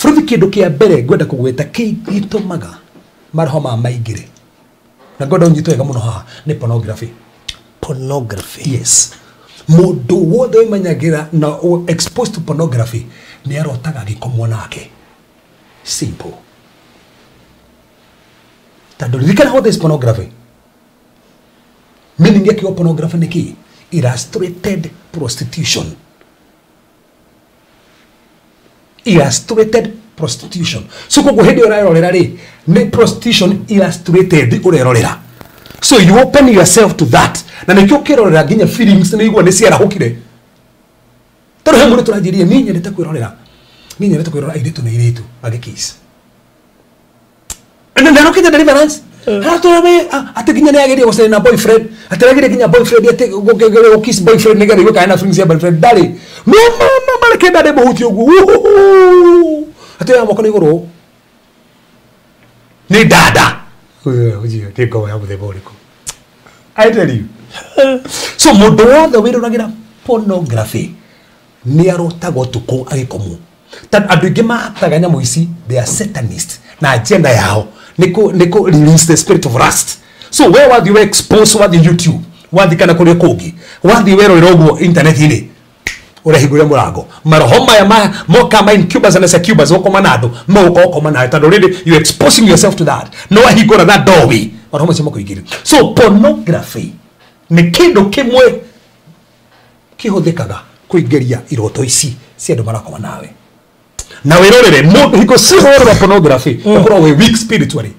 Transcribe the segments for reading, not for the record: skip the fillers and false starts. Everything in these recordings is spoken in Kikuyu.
Bũrũthi kĩndũ kĩa mbere ngwenda kũgweta gĩtũmaga maroho ma maingĩre na ngwenda ũnyite wega mũno haha nĩ pornography. Pornography. Yes. Mũndũ wothe wĩmenyagĩra na exposed to pornography nĩ arotaga gĩkomwo nake. Simple. Tondũ ririkana what is pornography? Meaning ya kiugo pornography nĩ kĩ? Illustrated prostitution. Illustrated prostitution. So koguo hĩndĩ ĩyo ũrerorera rĩ, nĩ prostitution illustrated ũrerorera. So you open yourself to that. Na nĩkĩo ũkĩrorera nginya feelings nĩ igua nĩ ciarahũkire. Tondũ he mũndũ tũranjĩrire niĩ nyendete kwĩrorera. Niĩ nyendete kwĩrorera airĩtu na airĩtu magĩkiss. Na ndarokĩte deliverance. Haratũra we atĩ nginya nĩ ageria gũcaria na boyfriend. Atĩ arageria nginya boyfriend atĩ gũkĩgeria gũkiss boyfriend nĩgetha igue kana feelings ya boyfriend ndarĩ. No no no mareke ndarĩ mũhutie ũguo. Atĩ ya moko nĩ igũrũ. Nĩ dada. Ũcio nĩ ngoma ya mũthemba ũrĩkũ? I tell you. So mũndũ wothe wĩroragĩra pornography nĩ arotaga ũtukũ agĩkomwo. Tondũ andũ aingĩ mataga nyamũ ici, they are satanist na agenda yao nĩ kũ release the spirit of lust. So we wathiĩ we expose, wathiĩ YouTube, wathiĩ kana kũrĩa kũngĩ, wathiĩ werorera ũguo internet-inĩ, ũrehingũria mũrango. Maroho maya moka ma incubus and succubus ũkoma na andũ, megũka ũkoma nawe tondũ already you exposing yourself to that. No wahingũra that doorway, maroho macio makũingĩria. So pornography nĩ kĩndũ kĩmwe kĩhũthĩkaga kũingĩria iroto ici cia andũ marakoma nawe. Na wĩrorere mũndũ hingo ciothe werora pornography ũkorwo wĩ weak spiritually.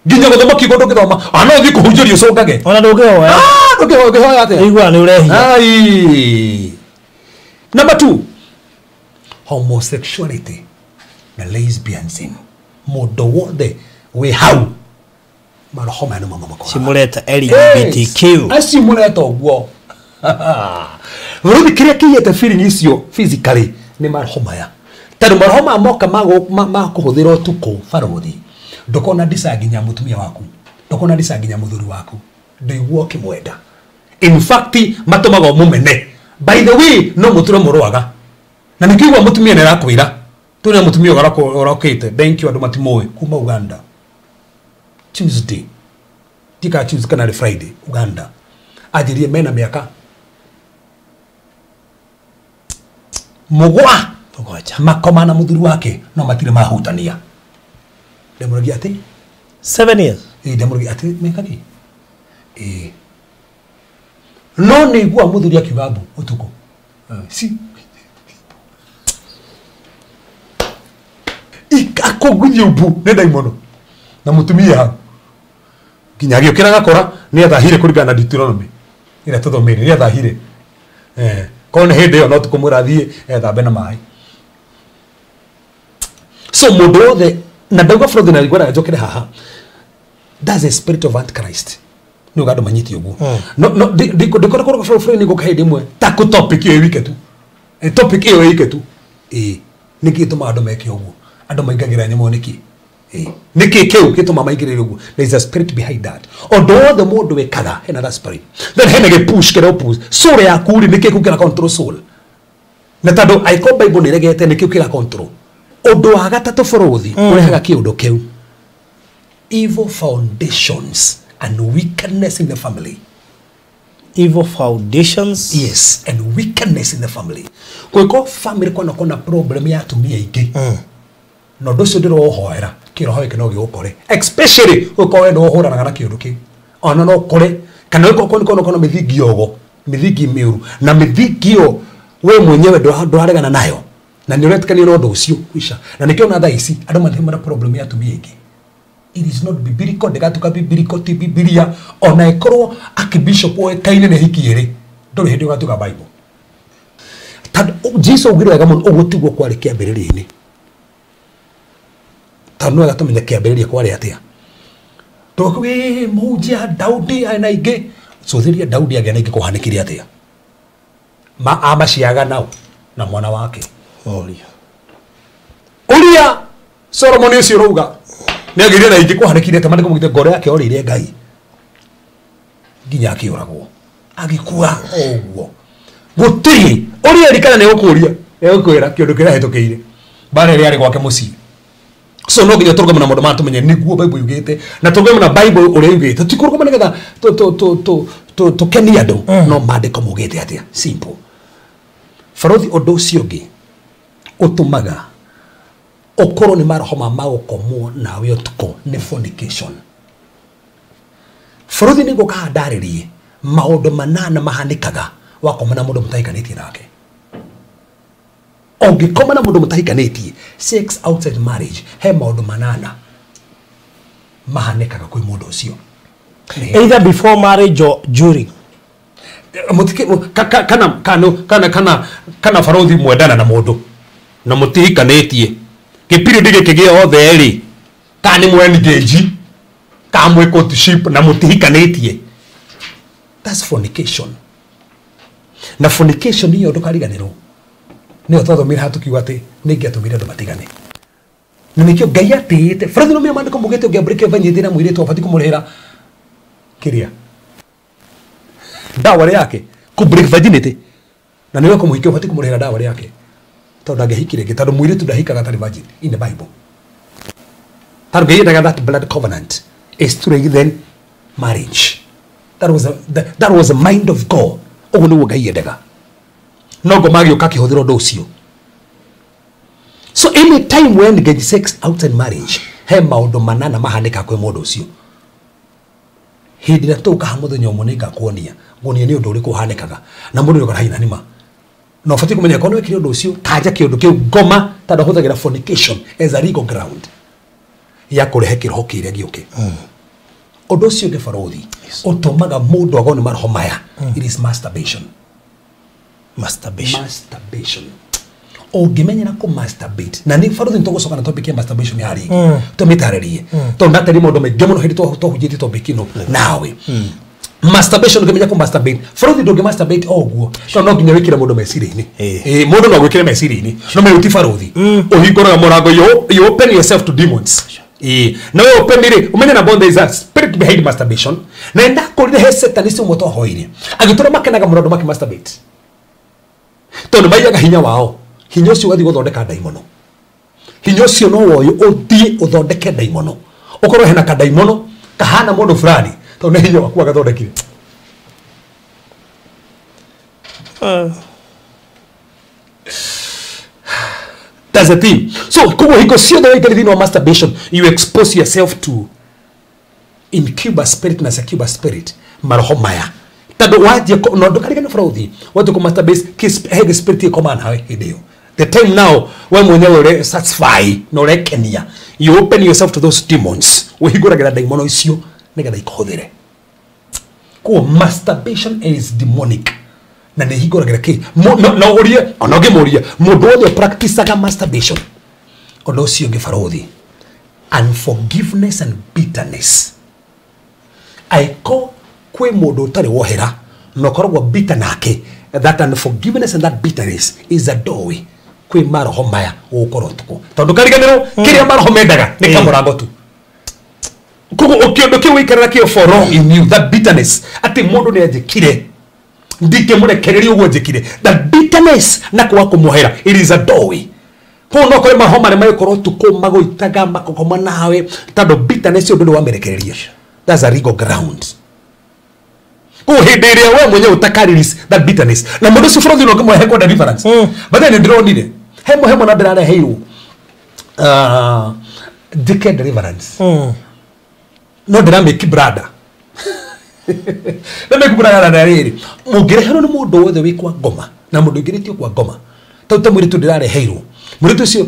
Nginya gũthoma kiugo ndũngĩthoma, no ũthiĩ kũhunjĩria ũcũngage. Ona ndũngĩhoya. Ndũngĩhoya, ũngĩhoya atĩa? Ũiguaga nĩ ũrehia. Ai. Number 2, homosexuality na lesbianism. Mũndũ wothe wĩ hau maroho maya nĩmo mamakũraga. Cimũreta LGBTQ. Acio mũreta ũguo. Rĩu kĩrĩa kĩiyĩte feeling icio physically nĩ maroho maya. Tondũ maroho maya moka ma kũhũthĩra ũtukũ barũthi, ndũkona desire nginya mũtumia waku, ndũkona desire nginya mũthuri waku, ndũigua ũkĩmwenda. In fact matũmaga ũmũmene. By the way, no mũtũre mũrũaga. Na nĩkĩo igua mũtumia nĩ arakwĩra, tũrĩ na mũtumia ũrokĩte, thank you andũ matimũĩ, kuma Uganda. Tuesday. Tika Tuesday kana Friday, Uganda. Anjĩrire mena mĩaka 7. Makoma na mũthuri wake no matirĩ mahutania. Ndamũragia atĩ 7 years. Ndamũragia atĩ mĩaka kĩ? No nĩ igua mũthuri akiuga mbu ũtukũ. Si. Akũgunyia mbu nĩ ndaimono. Na mũtumia hau. Nginya agĩũkĩra gakora nĩ athahire kũringana na Deuteronomy. Ĩrĩa tũthomeire nĩ athahire. Korwo nĩ hĩndĩ ĩyo no tũkũmwĩra athiĩ ethambe na maĩ. So mũndũ wothe na ndauga bũrũthi na ngwenda njokere haha. That's the spirit of Antichrist. Nĩ ũgandũ manyite ũguo. No no ndikora kũrũga bũrũri nĩ ngũka hĩndĩ ĩmwe ta kũ topic ĩyo ĩwike tu. Topic ĩyo ĩike tu. Nĩkĩ gĩtũmaga andũ meke ũguo? Andũ maingagĩra nyamũ nĩkĩ? Nĩkĩ kĩu gĩtũmaga maingĩrĩre ũguo? There is a spirit behind that. Ũndũ wothe mũndũ wĩkaga hena that spirit. Then hena gĩ push kĩrĩa push. Soul yaku rĩ nĩkĩ kĩu kĩra control soul? Na tondũ angĩkorwo Bible nĩ ĩregete nĩkĩu kĩra control. Ũndũ wa gatatũ bũrũthi ũrehaga kĩũndũ kĩu. Evil foundations and wickedness in the family. Evil foundations? Yes, and wickedness in the family. Kwĩko family kwana kona problem ya atumia aingĩ. Na ũndũ ũcio ndĩrohoera, kĩroho gĩkĩ no gĩgũkore. Especially ũkorwo we nĩũhũranaga na kĩũndũ kĩu. Ona no ũkore, kana ũkorwo nĩ kona mĩthingi yogo, mĩthingi mĩũru. Na mĩthingi ĩyo we mwenyewe ndũraregana nayo. Na nĩ ũretĩkania na ũndũ ũcio kwisha. Na nĩkĩo ona thaa ici andũ matirĩ na problem ya atumia aingĩ. It is not biblical, ndĩgatuĩka biblical, ti Bibilia. Ona ĩkorwo archbishop oĩkaine nĩ hiki ĩrĩ, ndũrĩ hĩndĩ ũgatuĩka Bible. Tondũ Jesu augire wega mũno, ũguo tiguo kwarĩ kĩambĩrĩria-inĩ. Tondũ nĩ wega tũmenye kĩambĩrĩria kwarĩ atĩa. Tũgakiuga, mũhunjia Daudi arĩ na aingĩ. Cũthĩrĩria Daudi agĩa na aingĩ kũhanĩkire atĩa. Amaciaga nao na mwana wake. Ũria. Ũria Solomon ũcio ũrauga nĩ agĩire na aingĩ kũhanĩkire atĩa, maandĩko maugĩte ngoro yake yorĩire Ngai nginya akĩũragwo, agĩkua o ũguo. Gũtirĩ ũrĩa erikana nĩ gũkũria, nĩ gũkwĩra kĩũndũ kĩrĩa ahĩtũkĩire. Mbara ĩrĩa yarĩ gwake mũciĩ. So no nginya tũrũgame na maũndũ maya tũmenye nĩguo Bible yugĩte na tũrũgame na Bible ũrĩa yugĩte ti kũrũgama nĩgetha tũkenie andũ no maandĩko maugĩte atĩa simple. Barothi ũndũ ũcio ũngĩ ũtũmaga ũkorwo nĩ maroho ma magũkomwo nawe ũtukũ nĩ fornication. Barothi nĩ ngũka haha ndarĩrie maũndũ manana mahanĩkaga wakoma na mũndũ mũtahikanĩtie nake. Ũngĩkoma na mũndũ mũtahikanĩtie, sex outside marriage, he maũndũ manana mahanĩkaga kwĩ mũndũ ũcio. Either before marriage or during. Kana barothi mwendana na mũndũ na mũtihikanĩtie gĩpiriodi gĩkĩ gĩothe rĩ kana nĩ mwengeji kana mwĩ courtship na mũtihikanĩtie, that's fornication. Na fornication iyo ndũkariganĩrwo nĩyo twathomire haha tũkiuga atĩ nĩ ingĩatũmire andũ matigane. Na nĩkĩo Ngai atĩĩte barothi no maandĩko maugĩte ũngĩambĩrĩkia virginity na mũirĩtu ũbatiĩ kũmũrĩhĩra kĩrĩa dowry yake kũ break virginity na nĩwe kũmũhikia ũbatiĩ kũmũrĩhĩra dowry yake tondũ ndangĩhikire rĩngĩ tondũ mũirĩtu ndahikaga atarĩ virgin in the Bible. Tondũ Ngai endaga that blood covenant is to then marriage. That was the mind of God. Ũguo nĩguo Ngai endaga. No ngoma agĩũka akĩhũthĩra ũndũ ũcio. So any time when engage sex outside marriage, he maũndũ manana mahanĩkaga kwĩ mũndũ ũcio. Hĩndĩ ĩrĩa tũka haha mũthenya ũmwe nĩngakuonia nguonia nĩ ũndũ ũrĩkũ ũhanĩkaga na mũndũ nĩũkora haina nĩma na ũbatiĩ kũmenya korwo nĩwekire ũndũ ũcio kanja kĩũndũ kĩu ngoma tondũ ahũthagĩra fornication as a legal ground ya kũrehe kĩroho kĩrĩa gĩũke. Ũndũ ũcio ũngĩ barothi ũtũmaga mũndũ agwo nĩ maroho maya, it is masturbation. Masturbation. Masturbation. Ũngĩmenyera kũ masturbate na nĩ barothi nĩtũgũcoka na topic ya masturbation ya rĩngĩ tũmĩtarĩrie tondũ ndatarĩria maũndũ maingĩ mũno hĩndĩ twahunjĩtie topic ĩno nawe. Masturbation ũngĩmenya kũ masturbate barothi ndũngĩ masturbate o ũguo tondũ no nginya wĩkĩre mũndũ meciria-inĩ. Mũndũ no agwĩkĩre meciria-inĩ no menya ti barothi ũhingũraga mũrango, you open yourself to demons. Na we open rĩ ũmenye na there is a spirit behind masturbation. Na ndakorire he satanist ũmwe twahoire agĩtũra makenaga mũno andũ makĩ masturbate tondũ maiyaga hinya wao. Hinya ũcio ũgathiĩ gũthondeka ndaimono. Hinya ũcio no woyũ ũthiĩ ũthondeke ndaimono ũkorwo hena kandaimono kahana mũndũ fulani tondũ nĩ hinya waku agathondekire. That's the thing. So koguo hingo ciothe waingĩra thĩinĩ wa masturbation you expose yourself to incubus spirit na succubus spirit maroho maya tondũ wanjia no ndũkarigane barothi wanjia kũ masturbate he spirit ĩkoma nawe hĩndĩ ĩyo. The time now we mwenyewe ure satisfy na ũrekenia, you open yourself to those demons ũhingũragĩra ndaimono icio nĩgetha ikũhũthĩre. Koguo masturbation is demonic na nĩ ihingũragĩra kĩ no ũrie ona ũngĩmũria mũndũ wothe practiceaga masturbation. Ũndũ ũcio ũngĩ barothi, unforgiveness and bitterness. Aiko kwĩ mũndũ ũtarĩ wohera na ũkoragwo bitter nake, that unforgiveness and that bitterness is a doorway kwĩ maroho maya gũgũkorwo ũtukũ tondũ kariganĩrwo kĩrĩa maroho mendaga nĩ kamũrango tu. Koguo kĩũndũ kĩu wĩikarĩra kĩo for long in you, that bitterness atĩ mũndũ nĩ anjĩkire ndingĩmũrekereria ũguo njĩkire, that bitterness na kwaga kũmuohera, it is a doorway. Koguo no kũrĩ maroho marĩa magĩkorwo ũtukũ magũitaga makokoma nawe tondũ bitterness ũndũ nĩwamĩrekereria, that's a legal ground. Koguo hĩndĩ ĩrĩa we mwenyewe ũtaka release that bitterness na mũndũ ũcio bũrũri ũngĩmũhe kwa deliverance. But then ndĩronire he mũhe mwana ndĩrareheirwo njĩke deliverance no ndĩramĩki brada ndĩramĩki brada na rĩrĩ mũngĩreherwo nĩ mũndũ wothe wĩ kwa ngoma na mũndũ ũingĩrĩtio kwa ngoma tondũ ta mũirĩtu ndĩrareheirwo mũirĩtu ũcio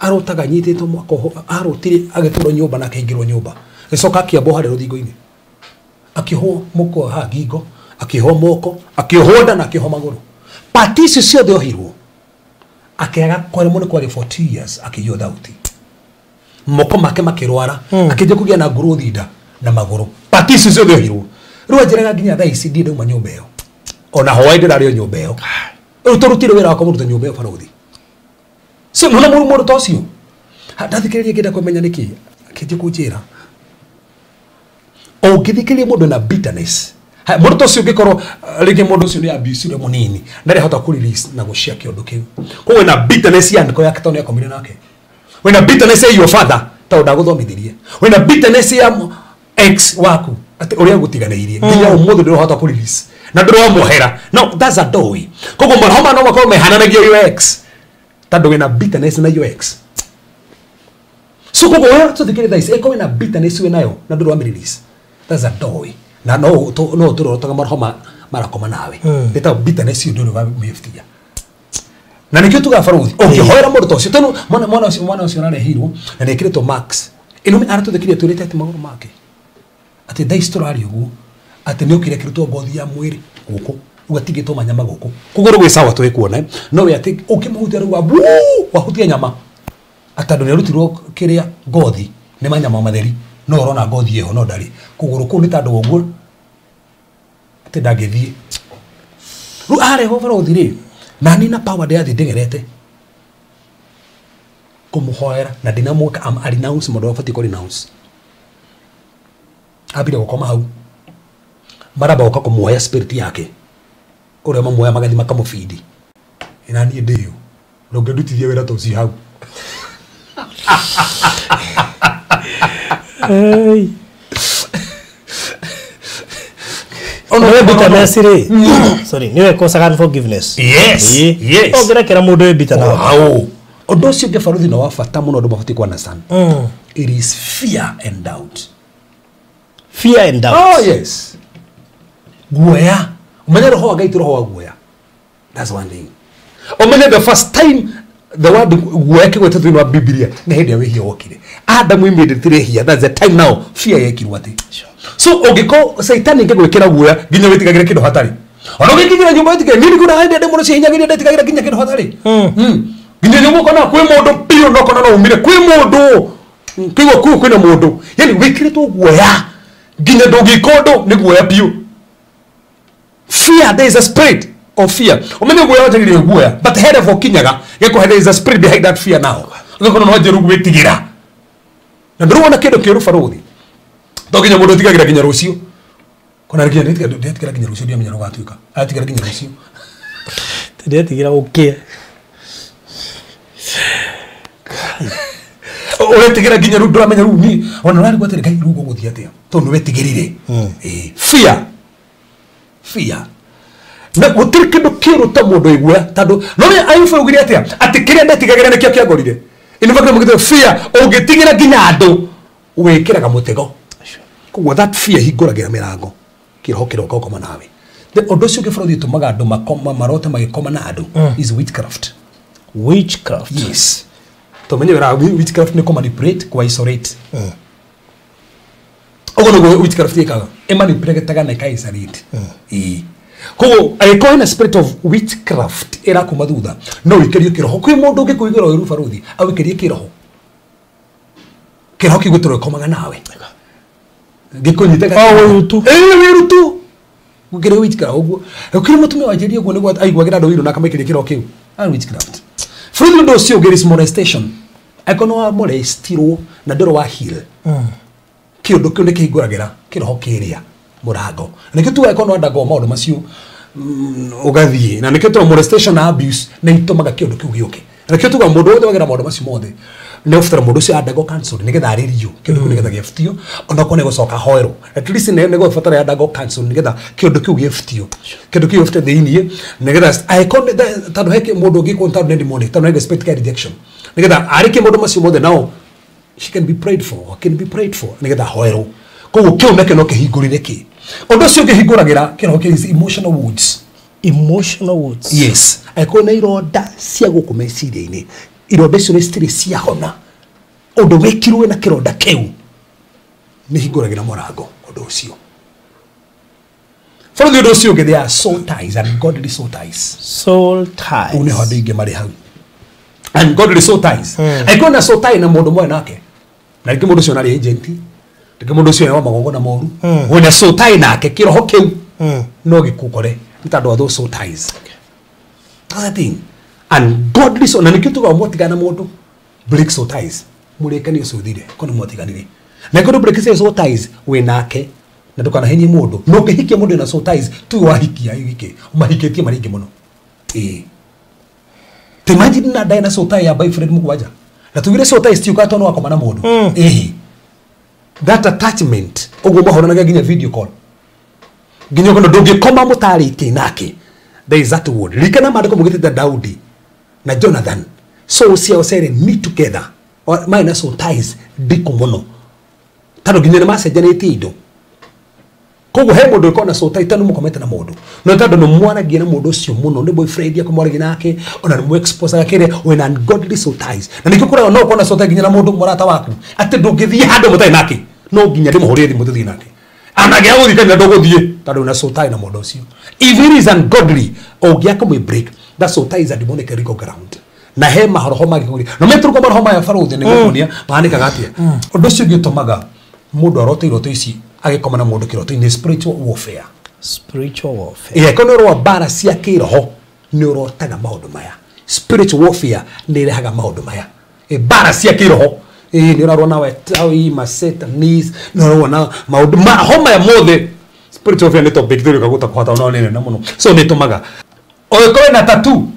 arotaga anyitĩtwo mwaka arotire agĩtwarwo nyũmba na akĩingĩrwo nyũmba gĩcoka akĩambwo harĩa rũthingo-inĩ akĩohwo mũkwa haha ngingo akĩohwo moko akĩohwo nda na akĩohwo magũrũ pati icio ciothe ohirwo akĩaga kwaremwo nĩ kwaria for 2 years akĩiywo thauti moko make makĩrwara akĩnjia kũgĩa na nguruthi nda na magũrũ pati icio ciothe ohirwo rĩu anjĩraga nginya thaa ici ndirĩ ndauma nyũmba ĩyo ona hwaĩ ndĩrarĩo nyũmba ĩyo rĩu tũrutire wĩra wa kũmũruta nyũmba ĩyo barothi. So nona mũndũ ta ũcio ndathikĩrĩria ngĩenda kũmenya nĩkĩ akĩnjia kũnjĩra ũngĩthikĩrĩria mũndũ na bitterness mũndũ ta ũcio ũngĩkorwo rĩngĩ mũndũ ũcio nĩ abuse ũrĩa mũnini ndarĩ ahota kũ release na gũshare kĩũndũ kĩu koguo na bitterness ya ndĩko yake tondũ nĩakomire nake Wĩna bitterness ya your father tondũ ndagũthomithirie. Wĩna bitterness ya ex waku atĩ ũrĩa agũtiganĩirie nginya ũmũthĩ ndũrahota kũ release na ndũramuohera. No, that's a doorway. Koguo maroho maya no makorwo mehananagia your ex tondũ wĩna bitterness na your ex. So koguo we tũthikĩrĩria thaa ici, ĩkorwo wĩna bitterness wĩ nayo na ndũrĩ release, that's a doorway. Na no tũrotaga maroho marakoma nawe. Nĩ bitterness ĩyo ndũrĩ wamĩbutia. Na nĩkĩo tugaga barothi ũngĩhoera mũndũ ta ũcio tondũ mwana ũcio ararehirwo na nĩekĩrĩtwo max ĩno aratũthikĩrĩria twĩrĩte atĩ magũrũ make atĩ thaa ici tũraria ũguo atĩ nĩ okire ekĩrĩtwo ngothi ya mwĩrĩ gũkũ rĩu atigĩtwo manyama gũkũ kũgũrũ gwĩ sawa twĩkuona no we atĩ ũkĩmũhutia rĩu wahutia nyama atĩ andũ nĩarutirwo kĩrĩa ngothi nĩ manyama matheri no ũrona ngothi ĩho no ndarĩ kũgũrũ kũu nĩ tandũ ũguo atĩ ndangĩthiĩ rĩu arehwo barothi rĩ na nina power ndĩrathiĩ ndĩgerete kũmũhoera na ndinamwĩka am a renounce mũndũ abatiĩ kũ renounce ambire gũkoma hau maramba gũka kũmuoya spirit yake ũrĩa mamuoya magathiĩ makamũbindi na niĩ ndĩyo ndũngĩndutithia wĩra ta ũcio hau. Hey. Ono bitterness rĩ sorry niwe kosaga unforgiveness. Yes. Yes. Ũngĩrekera mũndũ wĩ bitter na hau ũndũ ũcio ũngĩ barothi na wa bata mũno andũ mabatiĩ ku understand. It is fear and doubt. Fear and doubt. Oh yes. Guoya. Umenye roho wa Ngai ti roho wa guoya. That's one thing. Umenye the first time the word guoya kĩgwetwo thĩinĩ wa Biblia nĩ hĩndĩ ya wĩhia wokire. Adamu immediately rehia. That's the time now fear yekirwo atĩ. So ũngĩkorwo Saitani angĩgwĩkĩra guoya nginya wĩtigagĩre kĩndũ hatarĩ. Ona ũngĩkinyĩra nyũmba wĩtigĩre niĩ nĩkuona hĩndĩ ndĩ mũno cihinyagĩria ndetigagĩra nginya kĩndũ hatarĩ. Nginya nyũmba ũkona kwĩ mũndũ biũ no ũkona no umire kwĩ mũndũ. Kĩigua kũu kwĩna mũndũ. Yaani wĩkĩrĩtwo guoya nginya ndũngĩka ũndũ nĩ guoya biũ. Fear, there is a spirit of fear. Umenye guoya wanjagĩrĩire guoya but he level ũkinyaga gĩkũhe there is a spirit behind that fear now. Ũgakora no wanjie rĩu gwĩtigĩra. Na ndũrona kĩndũ kĩũru barothi. To nginya mũndũ ĩtigagĩra nginya rũciũ. Kona nginya ndĩtigagĩra nginya rũciũ ndiamenya rũgatuĩka. Atigĩra nginya rũciũ. Ndĩtigĩra gũkĩa. Ũretigĩra nginya rĩu ndũramenya rĩu ni ona ũrarigwo atĩrĩ Ngai rĩu gũgũthiĩ atĩa tondũ nĩwetigĩrire. Fear. Fear. Na gũtirĩ kĩndũ kĩũru ta mũndũ aigua tondũ no nĩ Ayubu augire atĩa atĩ kĩrĩa ndetigagĩra nĩkĩo kĩangorire. In fact mũgĩte fear ũngĩtigĩra nginya andũ wĩkĩraga mũtego. Koguo that fear hingũragĩra mĩrango kĩroho kĩroka gũkoma nawe. Ũndũ ũcio ũngĩ bũrũri ũtũmaga andũ makoma marote magĩkoma na andũ is witchcraft. Witchcraft. Yes. Tũmenye wĩra witchcraft nĩ kũ-manipulate, kũ-isolate. Ũguo nĩguo witchcraft ĩkaga. Ĩmanipulate na ĩka-isolate. Ĩĩ. Koguo angĩkorwo hena spirit of witchcraft ĩrakuma thutha no ũikĩrio kĩroho. Kwĩ mũndũ ũngĩkũigĩra ũiru barothi awĩkĩrie kĩroho. Kĩroho kĩu gĩtũrwo gĩkomaga nawe. Gĩkũnyitaga. O wĩru tu. Ĩĩ wĩru tu. Gũkĩrĩ witchcraft ũguo. Gũkĩrĩ mũtumia wanjĩrie ũguo nĩguo aiguagĩra andũ ũiru na akamaikĩria kĩroho kĩu. Arĩ witchcraft. Bũrũri ũndũ ũcio ũngĩ is molestation. Angĩkorwo nĩ wa molestirwo na ndũrĩ wa heal. Kĩũndũ kĩu nĩ kĩhingũragĩra kĩroho kĩrĩa mũrango. Nĩkĩo tugaga angĩkorwo nĩ wandangwo maũndũ macio ũgathiĩ. Na nĩkĩo tugaga molestation na abuse nĩ itũmaga kĩũndũ kĩu gĩũke. Na nĩkĩo tugaga mũndũ wothe wagera maũndũ macio mothe nĩ ũbatara mũndũ ũcio andagwo counseling nĩgetha arĩrio kĩũndũ kĩu nĩgetha gĩbutio ona okorwo nĩ gũcoka ahoerwo. At least nĩ gũbatara andagwo counseling nĩgetha kĩũndũ kĩu gĩbutio. Kĩũndũ kĩu gĩbutio thĩiniĩ nĩgetha angĩkorwo tondũ he mũndũ ũngĩ tondũ nĩ demonic tondũ nĩ spirit ya rejection nĩgetha arĩkie maũndũ macio mothe nao she can be prayed for or can be prayed for nĩgetha ahoerwo. Koguo kĩu nakĩo no kĩhingũrĩre kĩ. Ũndũ ũcio ũngĩhingũragĩra kĩroho kĩ is emotional wounds. Emotional wounds. Yes. Angĩkorwo na ironda cia gũkũ meciria-inĩ ironda icio nĩ citirĩ ciahona ũndũ wĩkirwo na kĩronda kĩu nĩ hingũragĩra mũrango ũndũ ũcio. Bũrũri ũndũ ũcio ũngĩ there are soul ties and godly soul ties. Soul ties. Ũũ nĩho andũ aingĩ marĩ hau. Ungodly soul ties. Angĩkorwo na soul tie na mũndũ mwe nake na rĩngĩ mũndũ ũcio narĩ agent rĩngĩ mũndũ ũcio wa magongona moru wĩna soul tie nake kĩroho kĩu no gĩkũkore nĩ tondũ wa those soul ties. That's the thing. Ungodly soul na nĩkĩo tugaga mwatigana mũndũ break soul ties mũrĩkanie ũcio ũthire korwo nĩ mwatiganire. Na angĩkorwo break soul ties wĩ nake na ndũkanahenie mũndũ no ũngĩhikia mũndũ wĩna soul ties tu wahikia wike ũmahikĩtie marĩ aingĩ mũno. Ĩĩ. Imagine na ndaĩ na soul tie ya boyfriend mũgwanja Na tugire soul ties ti ukatwa no wakoma na mundu. Ehe. That attachment uguo mahoranaga nginya video call. Nginya kono ndungikoma mutarite nake. There is that word. Ririkana maandiko mugitete Daudi na Jonathan. So ciao cere meet together. Or minus soul ties ndiku muno. Tondũ nginya nĩmacenjanĩtie indo. Koguo he mũndũ ũkoragwo na soul tie tondũ mũkomete na mũndũ. No tondũ nĩmwaragia na mũndũ ũcio mũno, nĩ boyfriend yaku mwaragia nake, ona nĩmũ-exposaga kĩrĩa, wĩna ungodly soul ties. Na nĩkĩo kũragwo no ũkorwo na soul tie nginya na mũndũ mũrata waku, atĩ ndũngĩthiĩ handũ mũtarĩ nake, no nginya ndĩmũhũrĩre thimũ tũthiĩ nake. Anagĩa gũthiĩ kanitha ndũgũthiĩ tondũ wĩna soul tie na mũndũ ũcio. If it is ungodly, ũngĩaka mũi break, that soul tie is a demonic legal ground. Na he maroho mangĩkũgĩria. Na metũrũka maroho maya barũthi nĩgũkuonia mahanĩkaga atĩa. Ũndũ ũcio ũngĩ ũtũmaga mũndũ arote iroto ici agĩkoma na mũndũ kĩroto-inĩ spiritual warfare. Spiritual warfare. Ĩĩ, korwo nĩ ũrũa mbara cia kĩroho nĩ ũrotaga maũndũ maya. Spiritual warfare nĩ ĩrehaga maũndũ maya. Mbara cia kĩroho. Ĩĩ, nĩ ũrarũa na wetawi, masatanist, nĩ ũrarũa na maũndũ maroho maya mothe. Spiritual warfare nĩ topic tũrĩka gũtakũhata no nĩ nene mũno. So nĩ ĩtũmaga ũngĩkorwo na tattoo.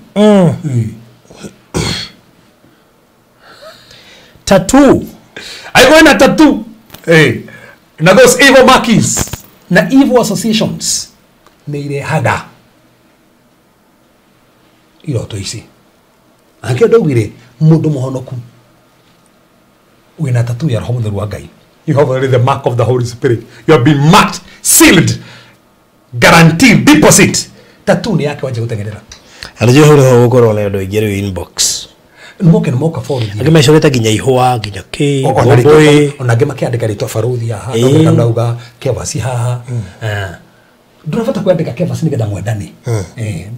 Tattoo. Angĩkorwo na tattoo. Hey. Na those evil markings na evil associations nĩ irehaga iroto ici. Angĩkorwo ndaugire mũndũ mũhonoku wĩna tattoo ya Roho Mũtheru wa Ngai, you have already the mark of the Holy Spirit. You have been marked, sealed, guaranteed deposit. Tattoo nĩ yake wanjia gũteng'erera. Arĩjo hau nĩho gũkorwo na andũ aingĩ rĩu inbox. Moke nĩ moka borithi. Angĩ mecorete nginya ihũa, nginya kĩ, ngũmbũĩ. Ona angĩ makĩandĩka rĩtwa barũthi haha, no ndauga Kevasi haha. Ndũrabata kwandĩka Kevasi nĩgetha mwendane.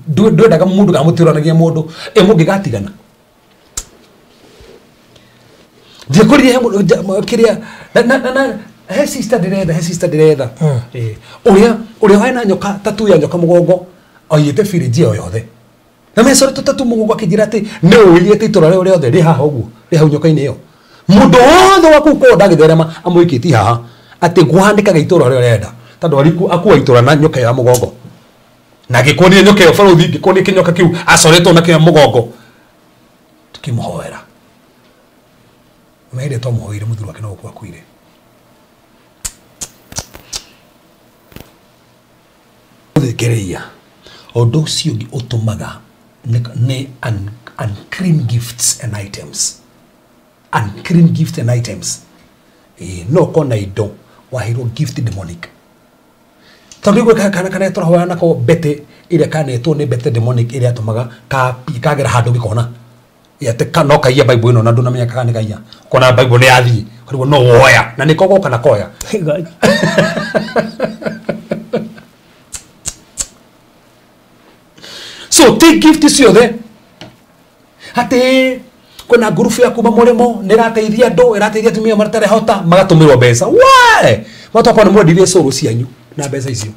Ndwendaga mũndũ kana mũtiũranagia mũndũ, mũngĩgatigana. Ndiekũrire he mũndũ kĩrĩa na he sister ndĩretha, he sister ndĩretha. Ũrĩa wena nyoka tattoo ya nyoka mũgongo oiyĩte birinji ĩyo yothe. Na mecorete tattoo mũgongo akĩnjĩra atĩ nĩ ũiyĩte itũra rĩu rĩothe rĩ haha ũguo, rĩ hau nyoka-inĩ ĩyo. Mũndũ wothe wa kũu korwo ndagĩtherema amũikĩtie haha atĩ ngũhandĩkaga itũra rĩrĩa ũrenda tondũ akua itũra na nyoka ya mũgongo. Na ngĩkuonia nyoka ĩyo barũthi, ngĩkuonia kĩnyoka kĩu acoretwo nakĩo mũgongo. Tũkĩmũhoera. Merĩ twamũhoire mũthuri wake no gũkua akuire. Gũthikĩrĩria ũndũ ũcio ũngĩ ũtũmaga nĩ unclean gifts and items. Unclean gifts and items. No ũkorwo na indo waheirwo gift demonic. Tondũ rĩu kana kana tũrahoya nako mbete ĩrĩa kanetwo nĩ mbete demonic ĩrĩa yatũmaga kagera handũ gĩkona. Atĩ no kaiya Bible ĩno na ndũnamenya kana nĩ kaiya. Ũkona Bible nĩ yathiĩ, ũkarigwo no woya na nĩko goka na koya. So take gift ciothe. Atĩ kwĩna ngurubu ya kuma mũrĩmo nĩ ĩrateithia andũ, ĩrateithia atumia matarehota, magatũmĩrwo mbeca. Why? Matokorwo nĩ mwendirie cũrũ cianyu na mbeca icio.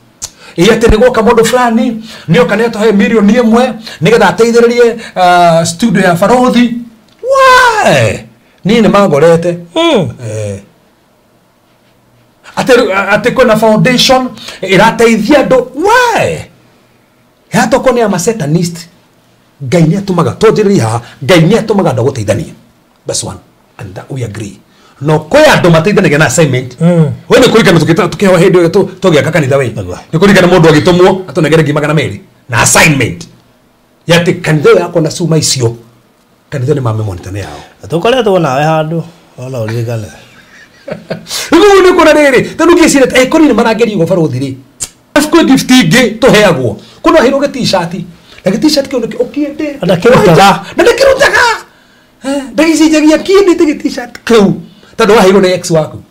Ĩ atĩ nĩ gwoka mũndũ fulani nĩoka nĩatũhe mirioni ĩmwe nĩgetha ateithĩrĩrie studio ya barũthi. Why? Niĩ nĩ mangorete. Atĩ kwĩna foundation ĩrateithia andũ. Why? Yatoko nĩ ama satanist. Ngai nĩ atũmaga twanjĩrĩrie haha, Ngai nĩ atũmaga andũ gũteithania. That's one and that we agree. No kwĩ andũ mateithanagia na assignment. We nĩ kũririkana tũkĩheo hĩndĩ ĩyo tũgĩaka kanitha we. Nĩ kũririkana mũndũ agĩtũmwo atũnengere ngiri 200 na assignment. Ya atĩ kanitha ĩyo yakwa na cuma icio kanitha nĩ mamĩmonita nĩ yao. Tũkoretwo nawe handũ ona ũririkane. Rĩu nĩ kuona rĩrĩ tondũ ngĩciria kũrĩ nĩ marangeria ũguo barũthi rĩ. Kwĩ gift ingĩ tũheagwo. Kũna heirwo gĩ t-shirt. Na gĩ t-shirt kĩu nĩkĩo ũkĩendete. Na ndakĩrutaga. Na ndakĩrutaga. Ndagĩcenjagia kĩendete gĩ t-shirt kĩu. Tondũ waheirwo nĩ ex waku.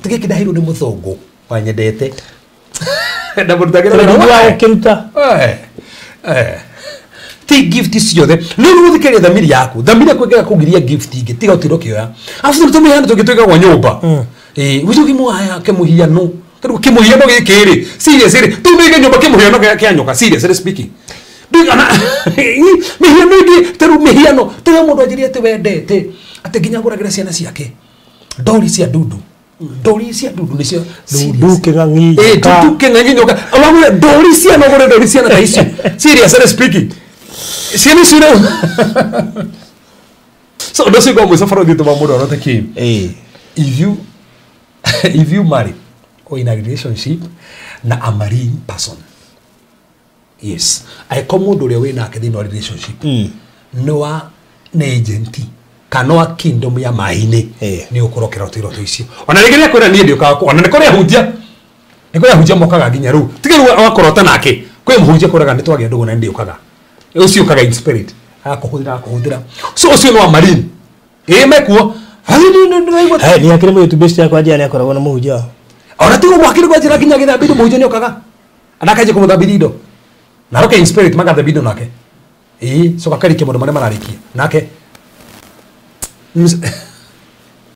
Ti gĩkĩ ndaheirwo nĩ mũthũngũ wanyendete. Ndamũrutagĩra wĩra Wa ũkĩruta. Ti gift ciothe. Nĩ ũgũthikĩrĩria thamiri yaku. Thamiri yaku ĩngĩaga kũgiria gift ingĩ tiga ũtinde ũkĩoya. Arabu tũmĩhiano tũngĩ twĩkagwo nyũmba. Wĩcio ũkĩmuoya kĩmũhiano. Tondũ kĩmũhiano gĩkĩ rĩ, serious rĩ, tũmĩige nyũmba kĩmũhiano kĩa nyoka, seriously speaking. Ndũigana mĩhiano ĩngĩ, ta rĩu mĩhiano, ta rĩu mũndũ anjĩrire atĩ wendete, atĩ nginya agũragĩra ciana ciake ndori cia ndundu. Ndori cia ndundu nĩcio Ndundu kĩng'ang'i nyoka. Ndundu kĩng'ang'i nyoka. Wagũre ndori cia no ũgũre ndori ciana ta icio. Seriously speaking. Ciana icio rĩu. So ũndũ ũcio ngwa mũico bũrũri ũtũma mũndũ arote kĩ? Ĩĩ. If you marry or in a relationship na a marine person, yes, angĩkorwo mũndũ ũrĩa wĩ nake thĩinĩ wa relationship nĩ wa nĩ agent kana wa kingdom ya maĩ-inĩ, nĩ ũkorwo ũkĩrota iroto icio. Ona rĩngĩ nĩ akwĩra niĩ ndĩũkaga ona nĩ kũrĩ ahunjia, nĩ kũrĩ ahunjia mokaga nginya rĩu tiga rĩu wakũrota nake. Kwĩ mũhunjia kwĩraga nĩ twagĩa ndũgũ na nĩ ndĩũkaga, ũcio ũkaga in spirit agakũhũthĩra, agakũhũthĩra. So ũcio nĩ wa marine, ĩĩ, mekuo. Hey, nĩ akĩrĩ mũyũ best yakwa njĩra nĩ akoragwo na mũhunjia. Ona tigo mwakiri kwa njĩra nginya gĩthambia indo, mũhunjia nĩ okaga anakanjia kũmũthambĩria indo na aroke in spirit magathambia indo nake, ĩĩ, coka karĩkia maũndũ marĩa mararĩkia nake.